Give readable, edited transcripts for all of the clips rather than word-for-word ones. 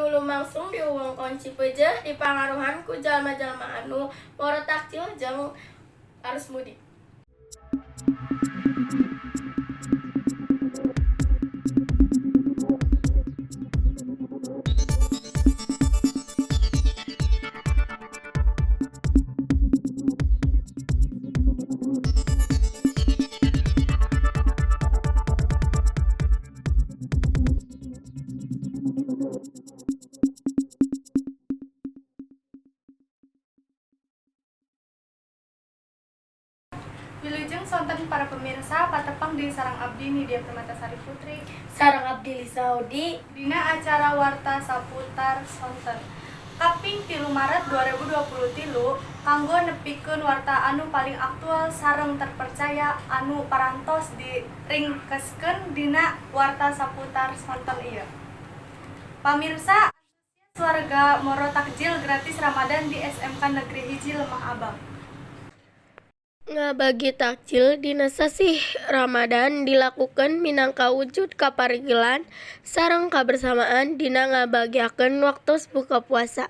Anu lumangsung di wewengkon Cipeujeuh dipangaruhan ku jalma-jalma anu moro takjil jeung arus mudik. Wilujeng sonten para pemirsa, patepang deui sareng abdi Nidia Permatasari Putri. Sareng abdi Lisa Odi. Dina acara Warta Saputar Sonten. Kaping 3 Maret 2023 kanggo nepikeun warta anu paling aktual sareng terpercaya anu parantos diringkeskeun dina Warta Saputar Sonten ieu. Pamirsa, antusias warga moro takjil gratis Ramadan di SMK Negeri 1 Lemah Abang. Ngabagi takjil dina sasih Ramadan dilakukeun minangka wujud kaparigelan sareng kabersamaan dina ngabagjakeun waktos buka puasa.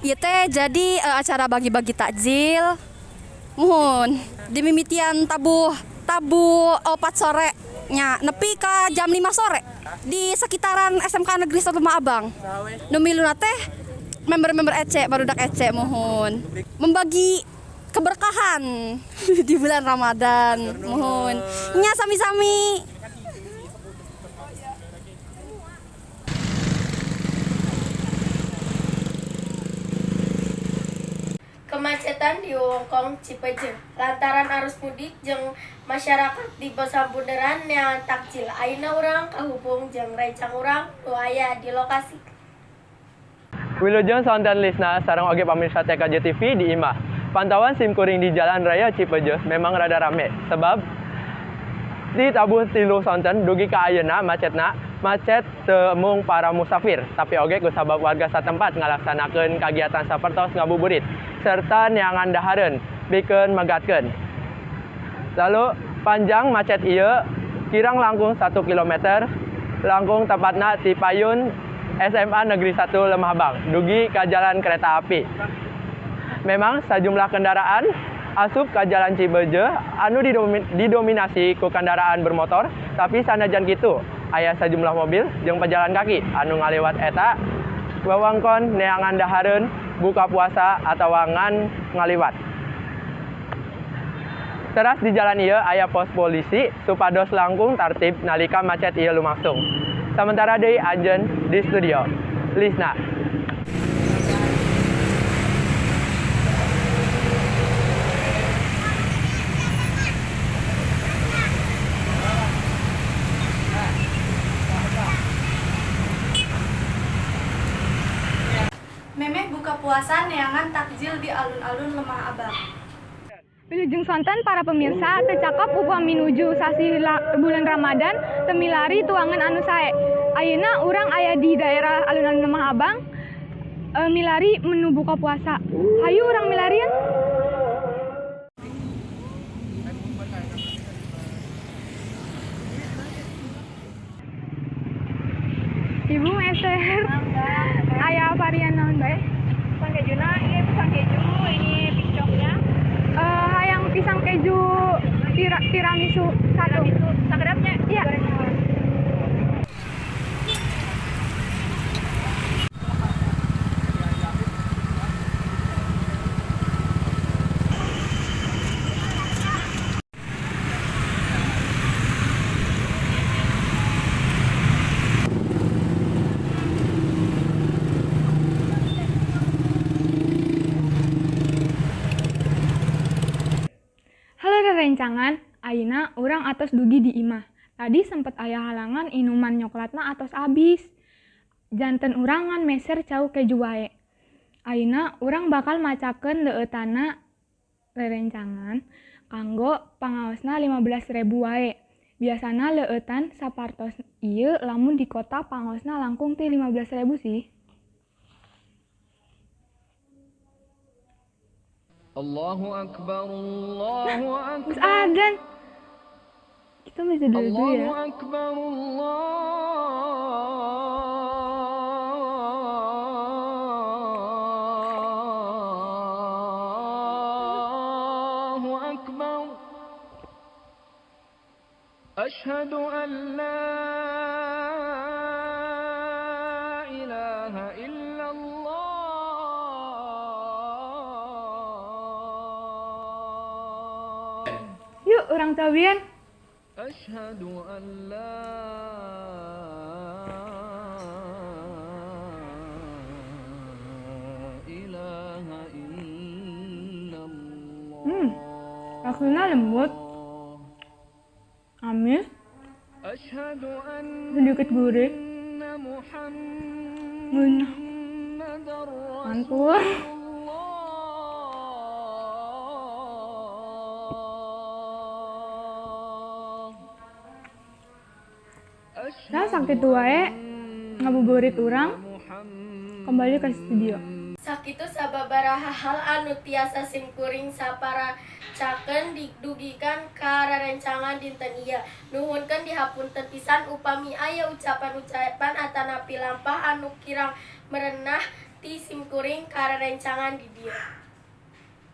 Ieu teh jadi acara bagi-bagi takjil. Muhun dimimitian tabuh tabuh 4 sore nya nepi ka jam 5 sore di sekitaran SMK Negeri 1 Lemah Abang. Nu miluna teh member-member EC, barudak EC, muhun. Membagi keberkahan di bulan Ramadan. Muhun. Nya sami-sami. Kemacetan di wewengkon Cipeujeuh lantaran arus mudik jeung masyarakat di Pasabunderan neangan takjil. Ayeuna urang kahubung jeung rencang urang nu aya di lokasi. Wilujeng sonten Lisna sareng oge pamirsa TKJ TV di imah. Pantauan sim kuring di Jalan Raya Cipeujeuh memang rada rame sebab di tabuh 3 sonten dugi ka ayeuna macetna macet teu mung para musafir tapi oge kusabab warga satempat ngalaksanakeun kagiatan sapertos ngabuburit serta neangan dahareun bikeun megatkeun. Lalu panjang macet ieu kirang langkung 1 kilometer langkung tepatna ti payun SMA Negeri 1 Lemah Abang dugi ka jalan kereta api. Memang sejumlah kendaraan asup ke Jalan Cipeujeuh anu didominasi ku kendaraan bermotor, tapi sanajan kitu aya sejumlah mobil jeung pejalan kaki anu ngaliwat eta wewengkon neangan dahareun buka puasa atawa ngan ngaliwat. Teras di jalan ieu aya pos polisi supados langkung tartib nalika macet ieu lumangsung. Sementara deui anjeun di studio. Lisna. Memeh buka puasa neangan takjil di alun-alun Lemah Abang. Wilujeng sonten para pemirsa, teu cakep upami nuju sasih bulan Ramadan teu milari tuangan anu sae. Ayeuna urang aya di daerah alun-alun Lemah Abang, milari menu buka puasa. Hayu urang milarian. Ibu meser. Aya varian naon bae? Pisang kejuna, ini pisang keju, ini piscoknya. Hayang pisang keju tiramisu satu. Tiramisu, sakedapnya? Iya. Rencangan ayeuna urang atos dugi di imah. Tadi sempet aya halangan inuman nyoklatna atos abis. Janten urang ngan meser cau keju wae. Ayeuna urang bakal macakeun leueutana rerencangan kanggo pangaosna 15.000 wae. Biasana leueutan sapartos ieu lamun di kota pangaosna langkung ti 15.000 sih. Allahu Akbar, Allahu Akbar. Terus adzan. Kita masih dulu ya. Allahu Akbar, أكبر أشهد أن لا إله إلا الله. Yuk urang cobian. أشهد أن لا إله إلا الله. Rasanya lembut, amis, أشهد أن sedikit gurih, ngeunah, محمدا mantul. رسول الله. Nah, sakitu wae ngabuburit urang kembali ke studio. Sakitu sababaraha hal anu tiasa simkuring saparacakeun didugikan ka rerencangan dinten ieu. Nuhunkeun dihapunten pisan upami aya ucapan-ucapan atanapi lampah anu kirang merenah ti simkuring ka rerencangan di dieu.